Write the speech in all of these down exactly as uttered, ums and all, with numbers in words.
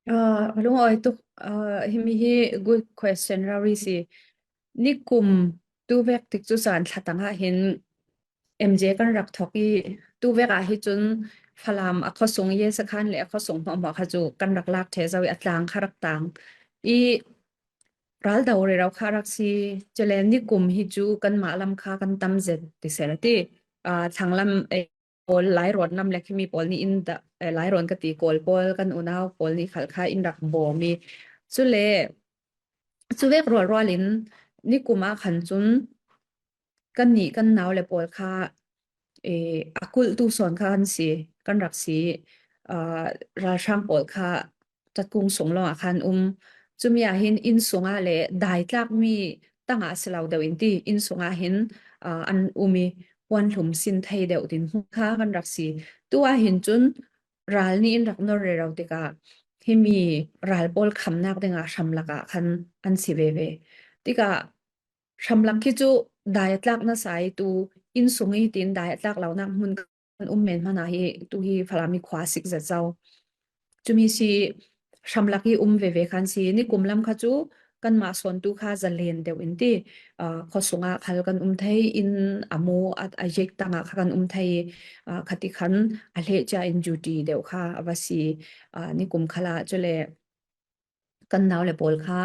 Aa, lungawi tuk, aa, himi hi good question rori si. Nikum tu vek tik cu caan thlatang ah hin M J kan rak thok i, tu vek ah hi cun Falam a khuasung Yesakhan le a khuasung hmuahhmuah kha cu kan rak lak ṭheh zo i, a tlang kha rak tang i, ral do rero kha rak si. Cule nikum hi cu kanmah lam kha kan tam zet ti seh la ti. Aa, thlang lam, eh, pawl, Lairawn lam le khimi pawl nih in dah, eh, Lairawn ka ti, Kawl pawl, kan unau pawl nih khal kha in rak bawm i, cule cu vek rualrual in nikum ah khan cun kannih kan nau le pawl kha, eh, a kulhtu sawn kha kan si, kan rak si, aa, ralhrang pawl kha tatkung sung lawngah khan um. Cumi ah hin inn sungah le daitlakmi tangah si lo deuh in ti, inn sungah hin, aa, an um i, puanhlum sin thei deuh dinhmun kha kan rak si. Tu ah hin cun ral nih in rak nor rero tikah himi ral pawl khamnak dingah hramlak ah khan an si veve. Tikah hramlak khi cu dai a tlak nasa i, tu inn sung i tin dai a tlak lonak hmun kan um men hmanh ah hi, tu hi Falam i khua a sik zet zo. Cumi si, hramlak i um veve khan si. Nikum lam kha cu kanmah sawntu kha zalen deuh in ti, aa, khuasung ah khal kan um thei, inn a mu a, a yek tangah kha kan um thei i, aa, khati khan a hleh cia in duty deuh kha a va si. Aa, nikum khal ah cule kan nau le pawl kha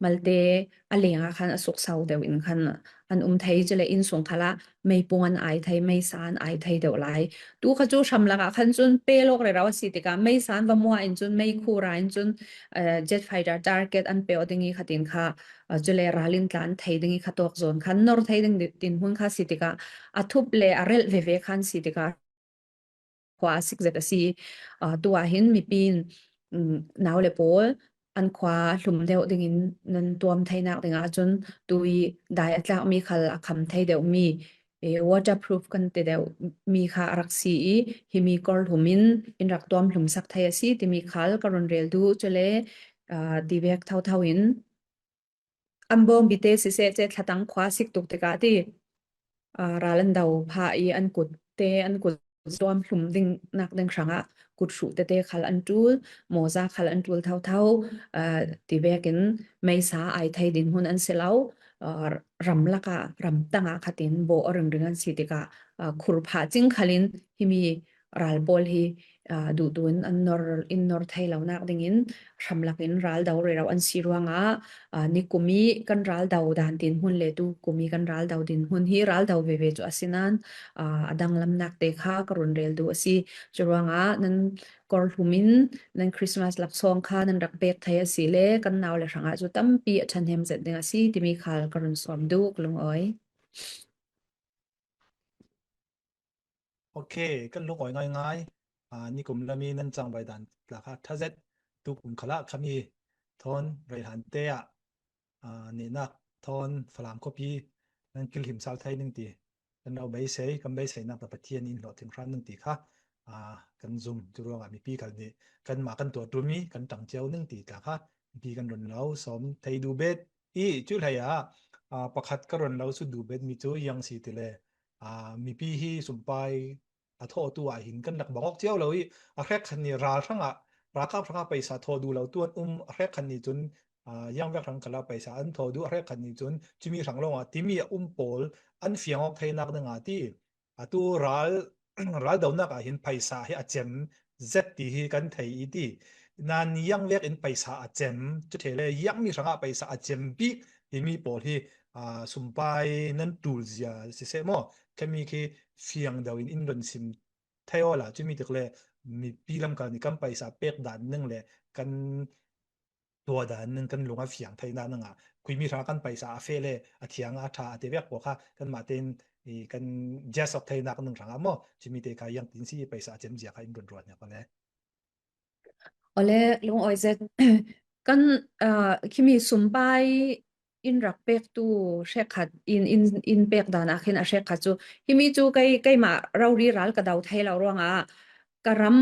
malte a leng ah khan a sukso deuh in khan an um thei, cule inn sung khal ah meipung an ai thei, meisa an ai thei deuh lai. Tu kha cu hramlak ah khan cun pelawk rero a si tikah meisa an va muah in cun, meikhu ra in cun, eh, jet fighter target an pe aw ding i khatin kha, eh, cule ral in tlan thei ding i kha tuak zawn khan nor thei ding dinhmun kha si tikah, a thup le a relh veve khan si tikah, khua a sik zet a si. Aa, tu ah hin mipi in, um, nau le pawl an khua hlum deuh dingin nan tuam theinak dingah cun tu i dai a tlakmi khal a kham thei deuhmi, eh, waterproof kan ti deuh mi kha a rak si i, himi kawr hlum in in rak tuam hlum sak thei a si timi khal ka run rel duh. Cule, aa, ti vek thotho in, an bawmpi te siseh, ceh thlatang khua sik tuk tikah ti, aa, ral an do phah i, an kut te, an kut tuam hlum ding nak ding hrangah kut hruh tete khal an ṭul, mawza khal an ṭul thotho, aa, ti vekin meisa ai thei dinhmun an si lo, aa, ram lakah, ram tangah khatin bawh aw ringring an si tikah, aa, khur phah cing khalin himi ral pawl hi, aa, duhtu in an nor, in nor thei lonak dingin hramlak in ral do rero an si ruangah, aa, nikum i kan ral do dan dinhmun le tu kum i kan ral do dinhmun hi ral do veve cu a si nain, aa, a danglamnak te kha ka run rel duh a si. Cu ruangah nan kawr hlum in nan Christmas laksawng kha nan rak pek thei a si le kan nau le hrangah cu tampi a ṭhahnem zet ding a si timi khal ka run sawm duh, ka lungawi. Ok, kan lungawi ngaingai. Aa, nikum lam i nan cangvai dan tla kha ṭha zet. Tu kum khalah khami thawn Reihlan te ah, aa, nehnak thawn Falam khuapi nan kilhim sal thei ning ti, kan lo beisei, kan beiseinak ta Pathian in hlawhtling hram ning ti kha, aa, kan zum. Cu ruangah mipi khal nih kanmah kan tuah ṭum i kan ṭang cio ning ti tla kha mipi kan run lo sawm thei duh bet i, cu hlei ah, aa, pakhat ka run lo sut duh bet mi cu ziang si ti le, aa, mipi hi sumpai a thawhtu ah hin kan rak bang awk cio lo i, a hrekkhat nih ral hrangah, ralkap hrangah paisa thaw duh lo tu an um, a hrekkhat nih cun, aa, ziang vek hrang khalah paisa an thaw duh, a hrekkhat nih cun cumi hrang lawngah timi a um pawl an fiang awk theinak dingah ti, atu ral, ral donak ah hin paisa hi a cem zet ti hi kan thei i ti. Nan ziang vek in paisa a cem, cu ṭhe le ziangmi hrangah paisa a cem bik timi pawl hi, aa, sumpai nan ṭul zia siseh maw? Khami khi fiang deuh in in run sim thei awla, cumi tik le mipi lamkal nih kan paisa pek dan ning le kan tuah dan ning kan lung a fiang theinak dingah, khuimi hrangah kan paisa a feh le a thiang a ṭha a ti vek pawl kha kanmah tein i kan judge awk theinak ning hrangah maw, cumi te kha ziang tin si paisa a cem zia kha in run ruat nia ka le. Awle, lungawi zet. Kan, aa, khimi sumpai in rak pektu hrekkhat in, in, in pek dan ah khin a hrekkhat cu, himi cu kei, keimah rori ral ka do thei lo ruangah ka ram,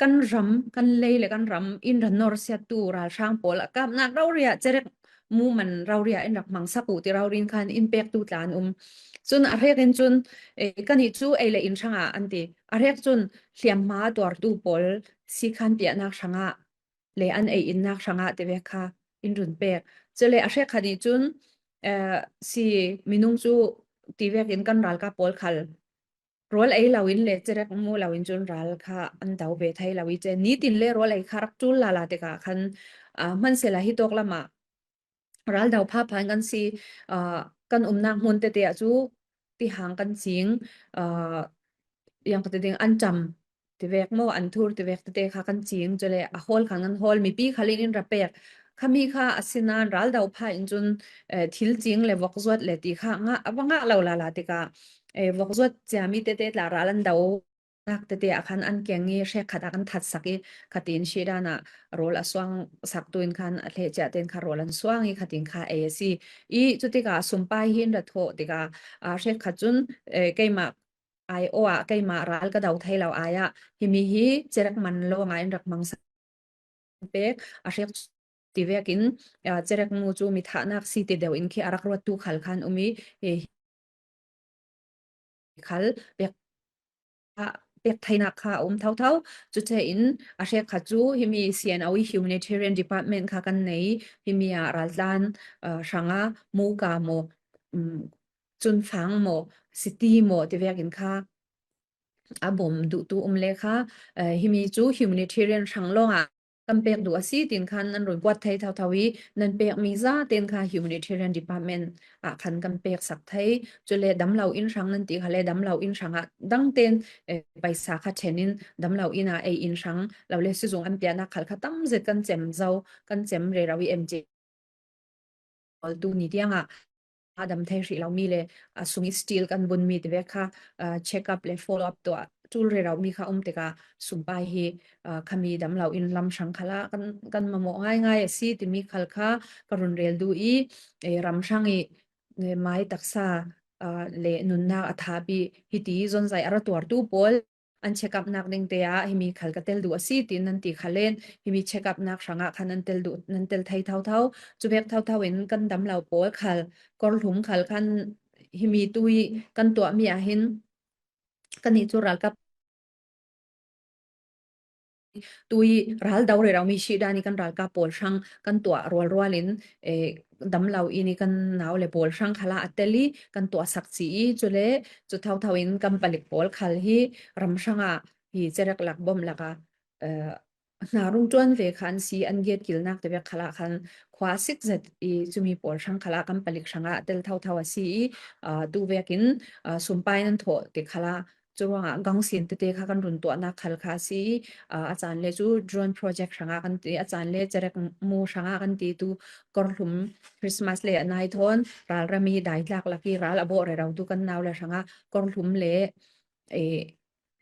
kan ram, kan lei le kan ram in rak nor siattu ralhrang pawl a kapnak rori ah cerek mu man rori ah in rak hmangsak uh ti rori in khan in pektu tla an um. Cun a hrek in cun, eh, kan ih cu ei le in hrangah an ti. A hrek cun hliamhma a tuartu pawl si khan piahnak hrangah le an ei innak hrangah tivek kha in run pek. Cule a hrekkhat nih cun, eh, si minung cu tivek in kan ralkap pawl khal rawl ei lo in le cerek mu lo in cun ral kha an do ve thei lo i ce. Nitin le rawl ei kha rak ṭul lala tikah khan, ah, hmansehla hitawk lamah ral do phapha in kan si, ah, kan umnak hmun tete ah cu tihang kan cing, ah, yang ka ti ding, an ṭam tivek maw, an thur tivek tete kha kan cing, cule a hawl khan kan hawl, mipi khal in in ra pek. Khami kha a si nain ral do pha in cun, eh, thil cing le vokzuat le ti kha ngah, a va ngah lo lala tikah, eh, vokzuat ciami tete tla ral an do nak tete ah khan an keng i hrekkhat ah kan thatsak i khatin hri dan ah rawl a suang saktu in khan a hlehciah tein kha rawl an suang i khatin kha ei a si. I cutikah sumpai hi in ra thawh tikah, ah, hrekkhat cun, eh, keimah aiawh ah keimah ral ka do thei lo ai ah himi hi cerek man lawngah in rak hmangsak pek a hrek ti vekin, ah, cerek mu cu mi thahnak si ti deuh in khi a rak ruattu khal khan um i, eh, khal pek, ah, pek theinak kha a um thotho. Cucaah in a hrekkhat cu himi C N O i humanitarian department kha kan nei, himi ah raltlan, ah, hrangah muka maw, um, cunfang maw, city maw ti vekin kha a bawm duhtu um le kha, eh, himi cu humanitarian hrang lawngah kan pek duh a si, tin khan nan run kuat thei thotho i, nan pekmi za ten kha humanitarian department ah khan kan pek sak thei. Cule damlo inn hrang nan ti kha le damlo inn hrangah dang ten, eh, paisa kha ṭhen in damlo inn ah ei inn hrang lo le sizung an piahnak khal kha tam zet kan cem zo, kan cem rero i em ci. Awltu ni tiangah a dam thei hrih lomi le a sung i steel kan bunmi ti vek kha, ah, check up le follow up tuah ṭul rero mi kha um tikah sumpai hi, ah, khami damlo inn lam hrang khalah kan, kan mamawh ngaingai a si timi khal kha ka run rel duh i, eh, ram hrang i, eh, mai taksa, ah, le nunnak a thap i hiti zonzai a ra tuartu pawl an check up nak ding te ah himi khal ka tel duh a si, tin nan ti khal in himi check up nak hrangah khan nan tel duh, nan tel thei thotho. Cu vek thotho in kan damlo pawl khal kawrhlum khal khan himi tu i kan tuahmi ah hin kannih cu ralkap tu i ral do rero mi hrih dan i kan ralkap pawl hrang kan tuah rualrual in, eh, damlo inn i kan nau le pawl hrang khalah a tel i kan tuahsak ci i, cule cu thotho in kan palik pawl khal hi ram hrangah hi cerek lak bawmh lakah, eh, hna rung ṭuan ve kha an si, an giat kilnak ti vek khalah khan khua a sik zet i cumi pawl hrang khalah kan palik hrangah a tel thotho a si i, ah, tu vekin, ah, sumpai nan thawh ti khalah cu ruangah gang sin tete kha kan run tuahnak khal kha a si i, ah, a caan le cu drone project hrangah kan ti, a caan le cerek mu hrangah kan ti tu kawrhlum Christmas le a nai thawn ralram i daitlak lak i ral a bawh rero tu kan nau le hrangah kawrhlum le, eh,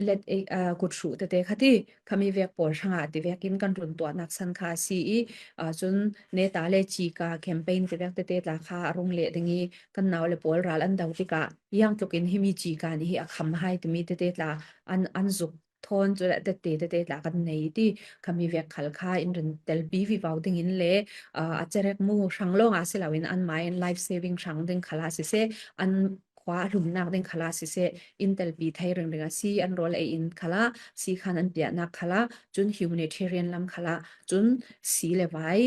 let, eh, ah, kut hruh tete kha ti khami vek pawl hrangah ti vekin kan run tuahnak san kha a si i, ah, cun neta le cika campaign ti vek tete tla kha a rung leh ding i kan nau le pawl ral an do tikah yang tlukin himi cika nih hi a kham hai timi tete tla an, an zuk thawn cu le tete tete tla kan nei ti khami vek khal kha in run telpi vivo ding in le, ah, a cerek mu hrang lawngah si loin an mai in life saving hrang ding khalah siseh, an khua a hlumnak ding khalah siseh, in telpi thei ringring a si, an rawl ei in khalah, si khan an piahnak khalah, cun humanitarian lam khalah, cun si le vai,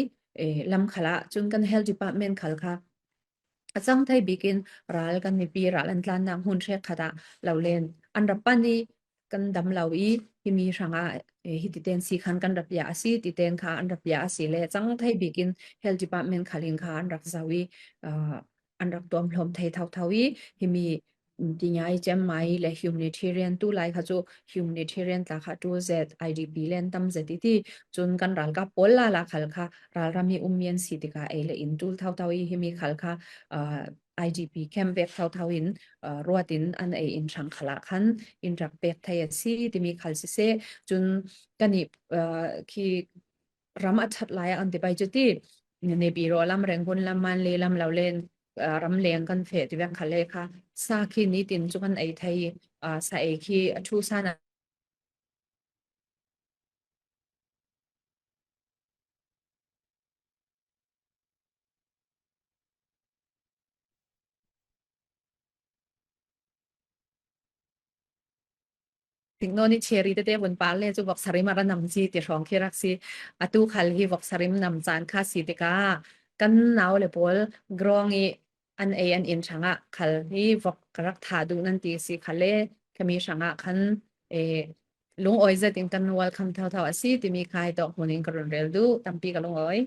eh, lam khalah, cun kan health department khal kha a cang thei bikin ral kan mipi ral an tlannak hmun hrekkhat ah lo len an rak pan i kan dam lo i himi hrangah, eh, hiti ten si khan kan rak piah a si, ti ten kha an rak piah a si le cang thei bikin health department khal in kha an rak zoh i, ah, an rak tuamhlawm thei thotho i himi, mm, tingai cem mai le humanitarian tu lai kha cu humanitarian tla kha ṭul zet, I D P le an tam zet i ti cun kan ralkap pawl lala khal kha ralram i ummi an si tikah ei le in ṭul thotho i himi khal kha, ah, I D P camp vek thotho in, ah, ruat in an ei in hrang khalah khan in rak pek thei a si timi khal siseh. Cun kan i, ah, khi ram a ṭhat lai ah kan ti pai cu ti, Naypyidaw lam, Rangoon lam, Mandalay lam lo le, ah, ram leng kan feh ti vek khal le kha sa khi nitin cu kan ei thei, ah, sa ei khi a ṭhu sa na Thingno ni cherry tete vun pal le chu vok sarim a ra nam chi ti hrawng khi rak si. Atu khal hi vok sarim nam caan kha si tikah kan nau le pawl grawng i an ei an in hrangah khal hi vok ka rak thah duh nan ti si khal le khami hrangah khan, eh, lungawi zetin kan welcome thotho a si timi kha hi tawk hmunin ka run rel duh, tampi ka lungawi.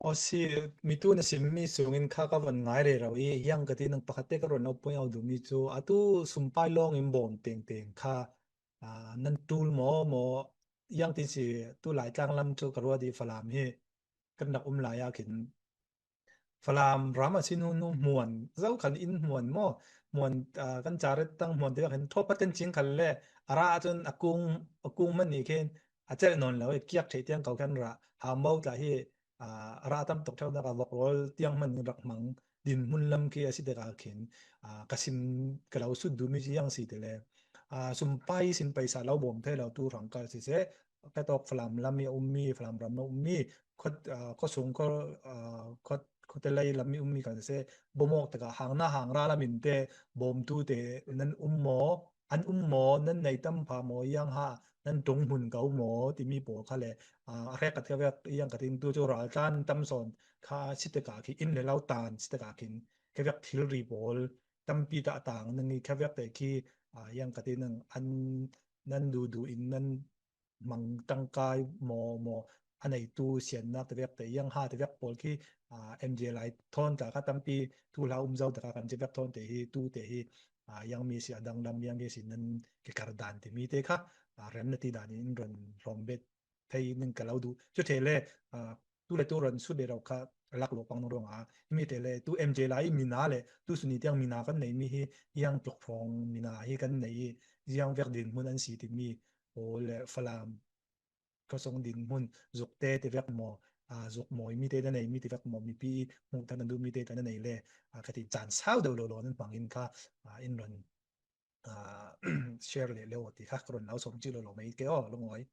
Aw si, mitu na simmi sungin kha ka von ngai rero i, hiang ka ti nang pakhat te ka run lo point out duhmi cu, atu sumpai lawng in bawm tengteng kha, aa, nan ṭul maw, maw, hiang tin si, tu Laitlang lam cu ka ruat i Falam hi kan rak um lai ah khin Falam ram a si nu, nu hmuan, zo khan in hmuan maw, hmuan, aa, kan caret tang hmuan tiang khin thawpat kan cing khan le, a ra ahcun a kung, a kung hmanh nih khin a celh nawn lo i kiak ṭheh tiang ko khan ra, hau mo tla hi, aa, a ra tam tuk ṭheunak a vok rawl tiang hmanh rak hmang dinhmun lam khi a si tikah khin, aa, ka sim ka lo sut duhmi cu ziang si ti le, aa, sumpai sin paisa lo bawm thei lo tu hrang kal siseh, ka tawk Falam lam i a ummi, Falam ram a ummi, khuat, aa, khuasung, khua, aa, khuat, khuatelei lam i ummi kal siseh, bawmawk tikah hang na hang ra lam in te bawmtu te nan um maw, an um maw, nan nei tam pha maw, ziang ha nan ṭung hmun ko maw timi pawl kha le, aa, a hrek khat kha vek ziang ka tin tu cu raltlan tam sawn kha si tikah khi in le lo tan si tikah khin kha vek thilri pawl tampi dah tang nang i kha vek te khi, aa, ziang ka tin nang an nan duhduh in nan hmang tangkai maw, maw, a neitu siannak te vek te ziang ha te vek pawl khi, aa, M J lai thawn tla kha tampi tu hla um zo te kha kan ci vek thawn te hi tu te hi, aa, ziang mi si a dang lam ziang mi si nan ke kar dan timi te kha, aa, rem na ti dan in run rawm bet thei ning ka lo duh. Cu te le, aa, tu le tu run sut le rau kha lak lo pang ruang a, himi te le tu M J lai mina le tu suni tiang mina kan nei mi hi ziang tluk hrawng mina hi kan nei i ziang vek dinhmun an si timi pawl le Falam khuasung dinhmun zuk te ti vek maw, aa, zuk mawi mi te na nei mi ti vek maw, mipi hmuh tak na duh mi te na nei le, aa, ka ti caan sau deuh lo lo nan hmang in kha, aa, in run, aa, share le lo ti kha ka run lo sawm ci lo lo mai ke aw, lungawi.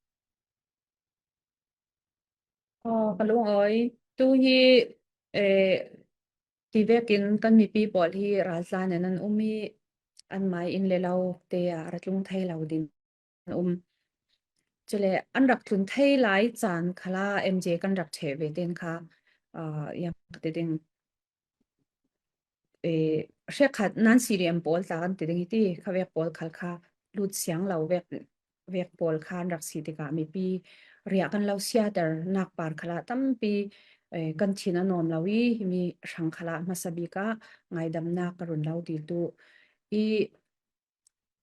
Aw, ka lungawi. Tu hi, eh, ti vekin kan mipi pawl hi raltlan in an um i an mai in le lo te ah a ra tlung thei lo din an um. Cule an rak tlun thei lai caan khala M J kan rak ṭheh ve ten kha, aa, ziang ka ti ding, eh, hrekkhat nan C D M pawl tla kan ti ding i ti, kha vek pawl khal kha lut siang lo vek, vek pawl kha an rak si tikah mipi riah kan lo siaternak par khalah tampi, eh, kan thin a nuam lo i, himi hrang khalah hmasa bik ah ngaidamnak ka run lo dil tu i,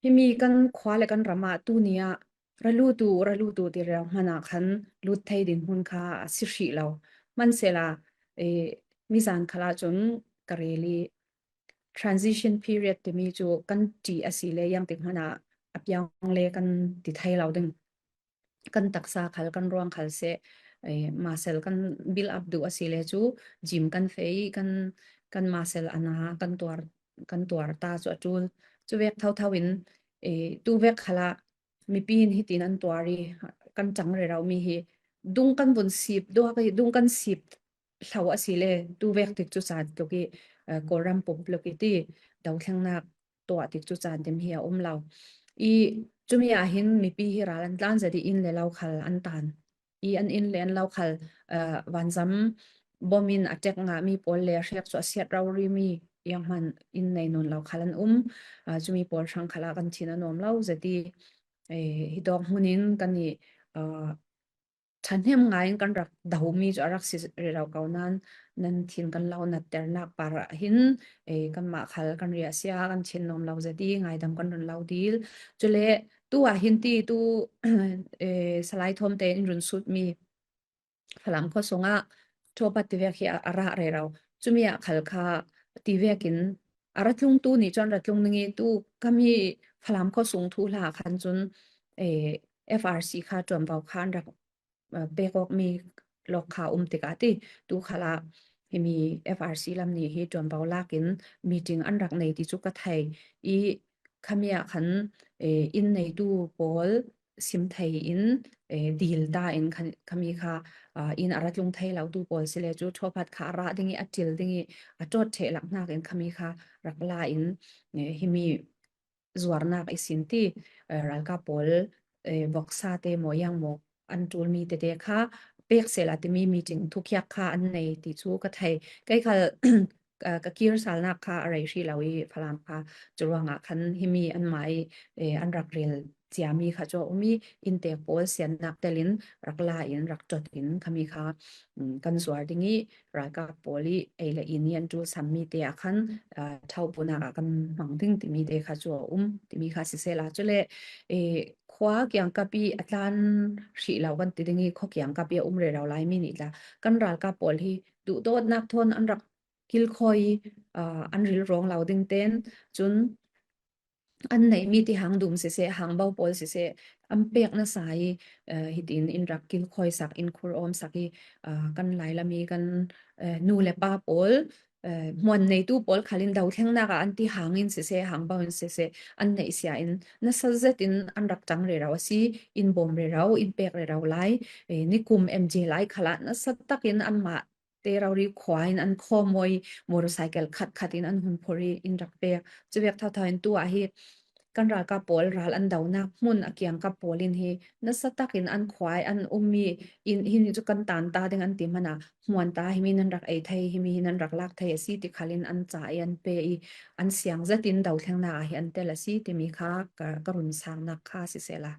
himi kan khua le kan ram ah tuni ah ra lut uh, ra lut uh ti rero hmanh ah khan lut thei dinhmun kha a si hrih lo. Hmansehla, eh, mizan khalah cun ka rel i transition period timi cu kan ṭih a si le, ziangtik hmanh ah a piang le kan ti thei lo ding. Kan taksa khal, kan ruang khal seh, eh, muscle kan build up duh a si le cu gym kan feh i kan, kan muscle a na, kan tuar, kan tuar ta cu a ṭul. Cu vek thotho in, eh, tu vek khalah mipi in hitin an tuar i kan ṭang rero mi hi dung kan vun sip, duak i dung kan sip hlo a si le tu vek tik cu caan tluk i, eh, Kawlram pump luk i ti dothlengnak tuah tik cu caan tim hi a um lo. I cumi ah hin mipi hi ral an tlan zat i inn le lo khal an tan. I an inn le an lo khal, eh, vanzam bom in a ṭek ngah mi pawl le hrek cu a siat rori mi, zianghman inn nei nawn lo khal an um. Eh, cumi pawl hrang khalah kan thin a nuam lo zat i, eh, hi tawk hmun in kan i, eh, ṭhahnem ngai in kan rak do mi cu a rak si rero ko nain, nan thin kan lo natternak par ah hin, eh, kanmah khal kan riahsia, kan thin nuam lo zat i ngaidam kan run lo dil. Cule tu ah hin ti tu, eh, Salai Thawm te in run sut mi Falam khuasung ah ṭhuapat ti vek hi a, a rah rero. Cumi ah khal kha ti vekin a ra tlung tu nih cun ra tlung ning i tu kami Falam khuasung thuhla khan cun, eh, F R C kha ṭuanvo kha an rak, eh, pek awk mi lawk kha um tikah ti tu khalah himi F R C lam nih hi ṭuanvo lak in meeting an rak nei ti cu ka thei i khami ah khan, eh, inn neitu pawl sim thei in, eh, dil ta in khan, khami kha, ah, inn a ra tlung thei lo tu pawl si le cu ṭhuapat kha a rah ding i, a ṭil ding i, a ṭawt ṭheh lak hnak in khami kha rak la in, eh, himi zuarnak i sin ti, eh, ralkap pawl, eh, voksa te maw, yang maw, an ṭul mi tete kha pek sehla timi meeting thukiak kha an nei ti chu ka thei. Kei khal, eh, ka kir salnak kha a rei hrih lo i Falam kha, curuangah khan himi anmah i, eh, an rak rel ciami kha cu a um i, inntek pawl siannak telin rak la in, rak ṭot in khami kha, um, kan zuar ding i, ralkap pawl i ei le in i an ṭulsam mi te ah khan, ah, ṭhauhpunak ah kan hmang ding timi te kha cu a um timi kha sisehla, cule, eh, khua kiangkap i a tlan hrih lo kan ti ding i, khua kiangkap i a um rero lai mi nih tla kan ralkap pawl hi duhdawtnak thawn an rak kilkhawi, ah, an rilrawng lo ding ten, cun an neih mi ti hang dum siseh, hang bo pawl siseh, an pek nasa i, eh, hitin in rak kilkhawi sak, in khur awm sak i, ah, kan Lailam i kan, eh, nu le pa pawl, eh, hmuan neitu pawl khalin dothlengnak ah an ti hangin siseh, hang bo in siseh, an neih sia in nasa zet in an rak ṭang rero a si, in bawm rero, in pek rero lai, eh, nikum M J lai khalah nasa takin anmah te rori khua in an khawm i motorcycle khat khat in an hun phur i in rak pek. Cuvek thotho in tu ah hi kan ralkap pawl ral an donak hmun a kiangkap pawl in hi nasa takin an khua i an um i, in, hi nih cu kan tan ta ding an ti hmanh ah, hmuan ta himi nan rak ei thei, himi hi nan rak lak thei a si ti khalin an ca i an pe i, an siang zet in dothlengnak ah hi an tel a si timi kha ka, ka run saknak kha sisehla.